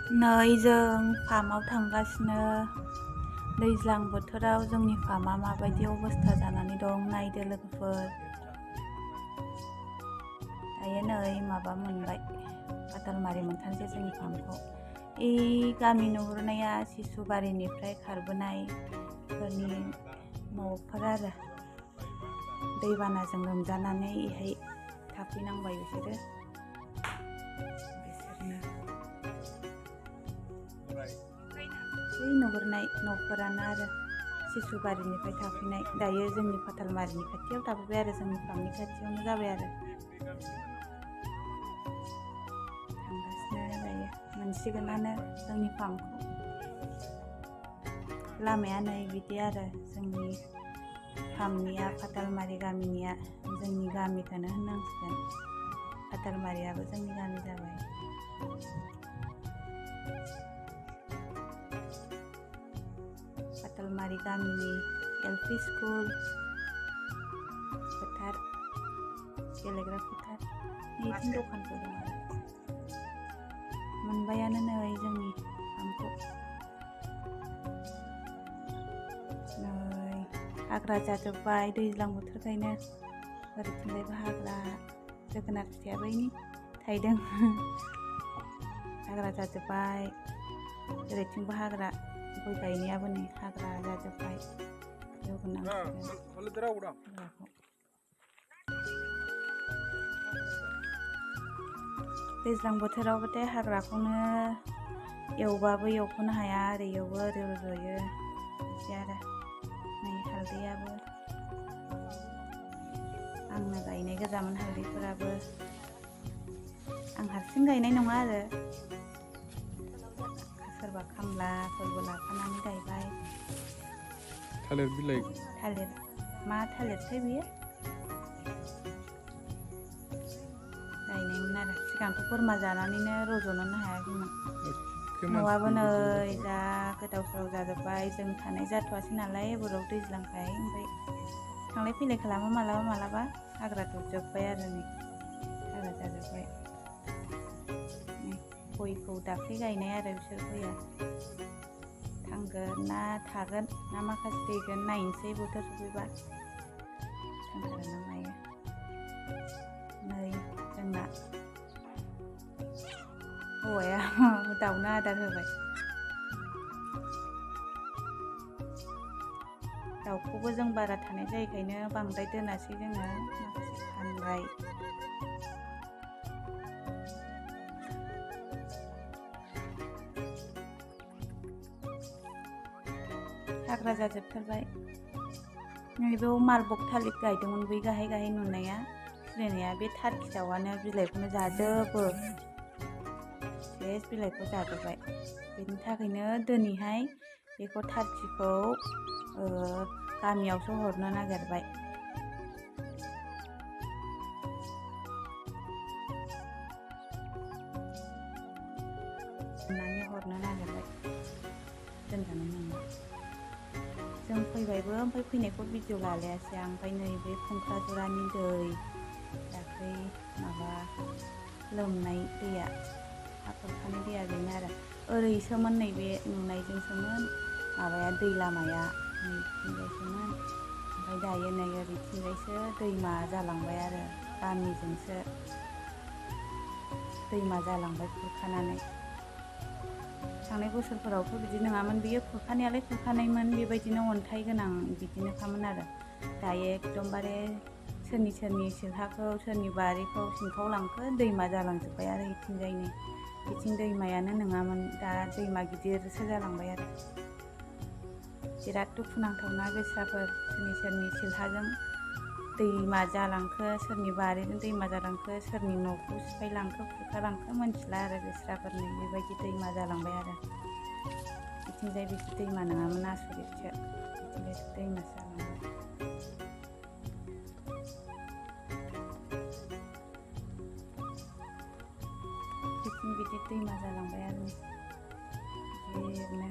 नै जों फार्माव थांगासिनो। दैज्लां बोथोराव जोंनि फार्मा माबायदि अबस्था जानानै दं नायदो लोगोफोर। दायो नै माबा मोनबाय, फाथालमारि मोनथारसै जोंनि फार्मखौ। गामि नुहुरनाया सिसुबारिनिफ्राय खारबोनायफोरनि न'फोर आरो दैबानाजों लोमजानानै इहाय थाफैनांबाय बिसोरनो बै नुहुरनाय न'फोरानो आरो सिसुबारिनिफ्राय थाफैनाय। दायो जोंनि फाथालमारिनि खाथियाव थाफैबाय आरो जोंनि फार्मनि खाथियावनो जाबाय आरो थांगासिनो दायो मोनसिगोनानो जोंनि फार्मखौ। लामाया नै बिदि आरो जोंनि फार्मनिया, फाथालमारि गामिनिया जोंनि गामिखौनो होननांसिगोन। फाथालमारियाबो जोंनि गामि जाबाय। फाथालमारि गामिनि LP स्कुल, फोथार, गेलेग्रा फोथार, बिदिनो दखानफोर दं आरो मोनबायानो नै जोंनि फार्मखौ। नै हाग्रा जाजोब्बाय दैज्लां बोथोरखायनो, ओरैथिंजायबो हाग्रा, जोगोनार फिथाइया बैनि थाइदों हाग्रा जाजोब्बाय, ओरैथिंबो हाग्रा, गय गायनायाबो नै हाग्रा जाजोब्बाय। दैज्लां बोथोरावबाथाय हाग्राखौनो एवबाबो एवख'नो हाया, ओरै एवो ओरै रज'यो बिदि आरो। नै हालदैयाबो आंनो गायनाय गोजामोन, हालदैफोराबो आं हारसिं गायनाय नङा आरो सोरबा खामलाफोरबो लाफानानै गायबाय। थालिर बिलाइ, थालिर, मा थालिरथाय बेयो गायनायमोन आरो सिगांथ' बोरमा जानानैनो रज'नोनो हायाखैमोन। न'आबो नै जा गोदाव सोराव जाजोब्बाय। जों थानाय जाथ'वासै नालाय एबाराव दैज्लांखाय, ओमफ्राय थांलाय फैलाय खालामो मालाबा मालाबा, हाग्रा दुबजोब्बाय आरो नै हाग्रा जाजोब्बाय। गयखौ दाख्लै गायनाय आरो बिसोर गया थांगोन ना थागोन ना माखासे थैगोन नायनोसै बोथोर सफैबा, थांथारो ना मायो। नै जोंना हौवाया दाउनो आदार होबाय। दाउखौबो जों बारा थानाय जायैखायनो बांद्राय दोनासै जोङो, माखासे फानबाय। हाग्रा जाजोबथारबाय। नैबेयाव मालबग थालिर गायदोंमोन, बै गाहाय गाहाय नुनाया खिलिनाया, बे थारखि दाउआनो बिलाइखौनो जाजोबो, सेस बिलाइखौ जाजोब्बाय। बेनि थाखायनो दिनैहाय बेखौ थारखिखौ गामियावसो हरनो नागिरबाय। हरनो नागिरबाय, दोनजानाय नंला। जों फैबायबो, ओमफ्राय फैनायखौ भिडिअ लालायासै आं। ओमफ्राय नैबे खुंख्राजरानि दै, दाख्लै माबा लोमनाय दैया, हा खुरखानाय दैया बेनो आरो ओरैसोमोन, नैबे नुनायजोंसोमोन माबाया दै लामाया, नैथिंजायसोमोन। ओमफ्राय दायो नै ओरैथिंजायसो दैमा जालांबाय आरो गामिजोंसो दैमा जालांबाय खुरखानानै। थांनाय बोसोरफोरावथ' बिदि नङामोन, बियो खुरखानायालाय खुरखानायमोन, बेबायदिनो अन्थाइ गोनां बिदिनोखामोन आरो दायो एकदमबारे सोरनि सिलहाखौ, सोरनि बारिखौ सिनखावलांखो दैमा जालांजोब्बाय आरो इथिंजायनि, बिथिं दैमायानो नङामोन, दा दैमा गिदिरसो जालांबाय आरो बिराद दुखुनांथावना बेस्राफोर, सोरनि सिलहाजों दैमा जालांखो, सोरनि बारिजों दैमा जालांखो, सोरनि न'खौ सिफायलांखो, खुरखालांखो मोनथिला आरो बेस्राफोरनि बेबायदि दैमा जालांबाय आरो बिथिंजाय बिदि दैमा नङामोन, आसरितसो, बिथिंजायसो दैमासो जालांबाय। बिथिं बिदि दैमा जालांबाय आरो गिदिरनो।